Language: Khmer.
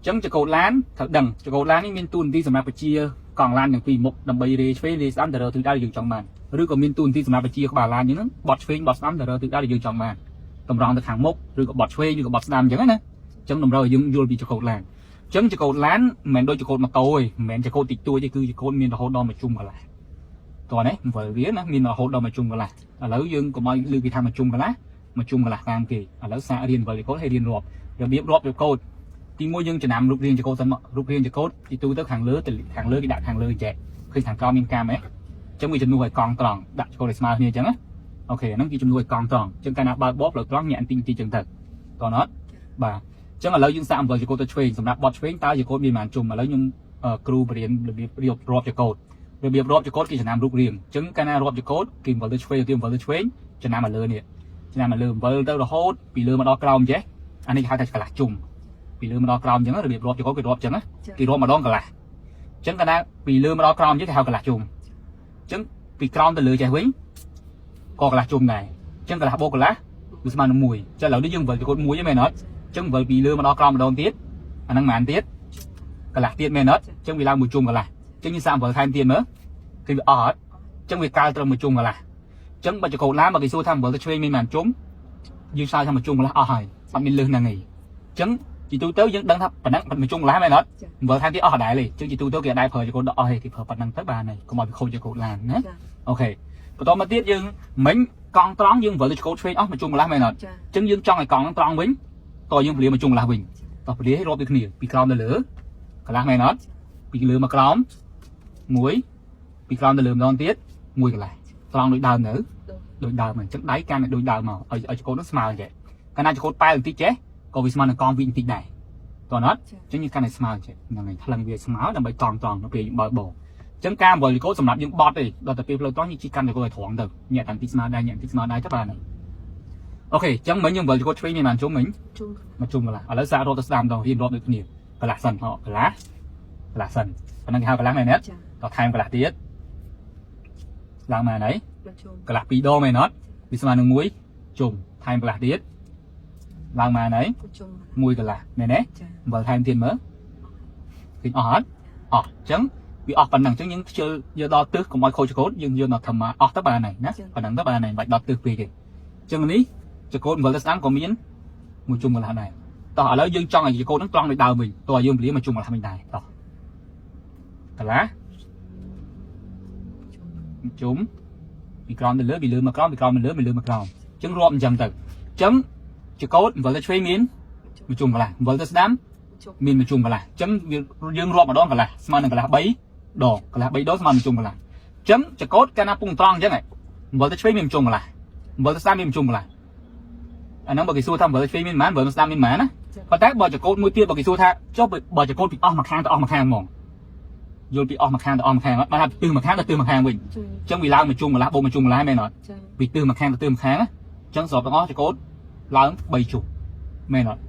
ចឹងចង្កូតឡានត្រូវដឹងចង្កូតឡាននេះមានតួនាទីសម្រាប់បញ្ជាកង់ឡានទាំងពីរមុខដើម្បីរេឆ្វេងរេស្ដាំទៅរកទិសដៅដែលយើងចង់បានឬក៏មានតួនាទីសម្រាប់បញ្ជាក្បាលឡានយ៉ាងហ្នឹងបត់ឆ្វេងបត់ស្ដាំទៅរកទិសដៅដែលយើងចង់បានតម្រង់ទៅខាងមុខឬក៏បត់ឆ្វេងឬក៏បត់ស្ដាំអញ្ចឹងណាអញ្ចឹងតម្រូវឲ្យយើងយល់ពីចង្កូតឡានអញ្ចឹងចង្កូតឡានមិនមែនដូចចង្កូតម៉ូតូទេមិនមែនចង្កូតតិចតួចទេគឺចង្កូតមានរហូតដល់មួយជុំកន្លះតោះនេះអំវិលវាណាមានរហូតដល់មួយជុំកន្លះឥឡូវយើងកុំឲ្យលើគេថាមួយជុំកន្លះមួយជុំកន្លះតាមគេឥឡូវសាករៀនអំវិលចង្កូតហើយរៀនរាប់របៀបរាប់ចង្កូត ទីមួយយើងចំណាំរូបរាងចង្កូតសិនមករូបរាងចង្កូតទីទូទៅខាងលើទៅខាងលើគេដាក់ខាងលើចែកឃើញខាងក្រោមមានកាមហ៎អញ្ចឹងវាជំនួសឲ្យកង់ត្រង់ដាក់ចង្កូតឲ្យស្មើគ្នាអញ្ចឹងណាOK ហ្នឹងគឺជំនួសឲ្យកង់ត្រង់អញ្ចឹងកាលណាបើកបបផ្លូវត្រង់ញាក់បន្តិចបន្តិចអញ្ចឹងទៅតោះណត់បាទអញ្ចឹងឥឡូវយើងសាកអំវិលចង្កូតទៅឆ្វេងសម្រាប់បត់ឆ្វេងតើចង្កូតមានប៉ុន្មានជុំឥឡូវខ្ញុំគ្រូបរៀនរបៀបរៀបរាប់ចង្កូតរបៀបរាប់ចង្កូតគេចំណាំរូបរាងអញ្ចឹងកាលណារាប់ចង្កូតគេអំវិលទៅឆ្វេងគេអំវិលទៅឆ្វេងចំណាំឲ្យលើនេះចំណាំឲ្យលើអំវិលទៅរហូតពីលើមកដល់ក្រោមចេះអានេះគេហៅថាកន្លះជុំ ពីលើមកដល់ក្រោមអញ្ចឹងរបៀបរាប់ចង្កូតគេរាប់អញ្ចឹងណាគេរាប់ម្ដងកន្លះអញ្ចឹងកាលណាពីលើមកដល់ក្រោមអញ្ចឹងគេហៅកន្លះជុំអញ្ចឹងពីក្រោមទៅលើចេះវិញក៏កន្លះជុំដែរអញ្ចឹងកន្លះបូកកន្លះវាស្មើនឹង1អញ្ចឹងឥឡូវនេះយើងវិលចង្កូត1ហ្នឹងមែនអត់អញ្ចឹងវិលពីលើមកដល់ក្រោមម្ដងទៀតអាហ្នឹងប៉ុន្មានទៀតកន្លះទៀតមែនអត់អញ្ចឹងវាឡើងមួយជុំកន្លះអញ្ចឹងយើងសាកវិលថែមទៀតមើលគឺវាអស់អត់អញ្ចឹងវាកើត្រឹមមួយជុំកន្លះអញ្ចឹងបើចង្កូតឡានបើគេសួរថាវិលទៅឆ្វេងមានប៉ុន្មានជុំយើងឆ្លើយថាមួយជុំកន្លះអស់ហើយអត់មានលើសហ្នឹងទេអញ្ចឹង ជីទូទៅយើងដឹងថាប៉ុណ្ណឹងមួយជុំកន្លះមែនអត់អំវិលថែមទៀតអស់ដដែលទេជាងជីទូទៅគេអត់ដែរប្រើចង្កូតដកអស់ទេគេប្រើប៉ុណ្ណឹងទៅបានហើយកុំឲ្យវាខូចចង្កូតឡានណា ចា OK បន្តមកទៀតយើងមិញកង់ត្រង់យើងវិលទៅចង្កូតឆ្វេងអស់មួយជុំកន្លះមែនអត់ ចា អញ្ចឹងយើងចង់ឲ្យកង់ហ្នឹងត្រង់វិញតោះយើងពលាមួយជុំកន្លះវិញតោះពលាឲ្យរាប់ដូចគ្នាពីក្រោមទៅលើកន្លះមែនអត់ពីលើមកក្រោមមួយពីក្រោមទៅលើម្ដងទៀតមួយកន្លះត្រង់ដូចដើមនៅដូចដើមអញ្ចឹងដៃកាន់ឲ្យដូចដើមមកឲ្យឲ្យចង្កូតហ្នឹងស្មើអញ្ចឹងកាលណាចង្កូតប៉ែលបន្តិចចេះក៏វាស្មើនឹងកង់វិញបន្តិចដែរតោះអត់ ចា អញ្ចឹងយើងកាន់តែស្មើចេះហ្នឹងហើយថ្លឹងវាស្មើដើម្បីកង់ត្រង់នៅពេលយើងបើកបរអញ្ចឹងការអំវិលចង្កូតសម្រាប់យើងបត់ទេដល់តែពេលផ្លូវត្រង់យើងជិះកាន់ចង្កូតឲ្យត្រង់ទៅញាក់តាំងទីស្មើដែរញាក់ទីស្មើដែរទៅបានហើយ OK អញ្ចឹងមិញយើងអំវិលចង្កូតឆ្វេងមានប៉ុន្មានជុំមិញ ជុំ មកជុំកន្លះឥឡូវសាករាប់ទៅស្ដាំម្ដងរៀនរាប់ដូចគ្នាកន្លះសិនហ៎កន្លះកន្លះសិនប៉ុណ្ណឹងគេហៅកន្លះមែនទេ ចា តោះថែមកន្លះទៀតឡើងមកហើយ មកជុំ កន្លះពីរដងមែនអត់វាស្មើនឹង1ជុំថែមកន្លះទៀតឡើងមកហើយ ជុំ មួយកន្លះមែនទេ ចា អំបិលថែមទៀតមើលឃើញអស់អត់អស់អញ្ចឹងវាអស់ប៉ុណ្ណឹងអញ្ចឹងយើងខ្ជិលយកដល់ទិសកុំឲ្យខូចចង្កូតយើងយកដល់ធម្មអស់ទៅបានហើយណាប៉ុណ្ណឹងទៅបានហើយមិនបាច់ដល់ទិសពេកទេអញ្ចឹងនេះចង្កូតអំបិលទៅស្ដាំក៏មានមួយជុំកន្លះដែរតោះឥឡូវយើងចង់ឲ្យចង្កូតហ្នឹងត្រង់ដូចដើមវិញតោះយើងពលាមួយជុំកន្លះវិញដែរតោះកន្លះជុំពីក្រោមទៅលើពីលើមកក្រោមពីក្រោមមកលើពីលើមកក្រោមអញ្ចឹងរាប់អញ្ចឹងទៅអញ្ចឹងចង្កូតអំបិលទៅឆ្វេងមានមួយជុំកន្លះអំបិលទៅស្ដាំ ជុំ មានមួយជុំកន្លះអញ្ចឹងវាយើងរាប់ម្ដងកន្លះស្មើនឹងកន្លះ3ដងកន្លះ3ដងស្មើនឹងមួយជុំកន្លះអញ្ចឹងចង្កូតកាលណាពងត្រង់អញ្ចឹងហ៎អំបិលទៅឆ្វេងមានមួយជុំកន្លះអំបិលទៅស្ដាំមានមួយជុំកន្លះអាហ្នឹងបើគេសួរថាអំបិលទៅឆ្វេងមានប៉ុន្មានអំបិលទៅស្ដាំមានប៉ុន្មានណាប៉ុន្តែបើចង្កូតមួយទៀតបើគេសួរថាចុះបើចង្កូតពីអស់មួយខាងទៅអស់មួយខាងហ្មងយល់ពីអស់មួយខាងទៅអស់មួយខាងអត់បានថាពីទិសមួយខាងទៅទិសមួយខាងវិញ ជុំ អញ្ចឹងវាឡើងមួយជុំកន្លះបូកមួយជុំកន្លះមែនអត់ ចា ពីទិសមួយខាងទៅទិសមួយខាងណាអញ្ចឹងសរុបទាំងអស់ចង្កូតឡើង3ជុំមែនអត់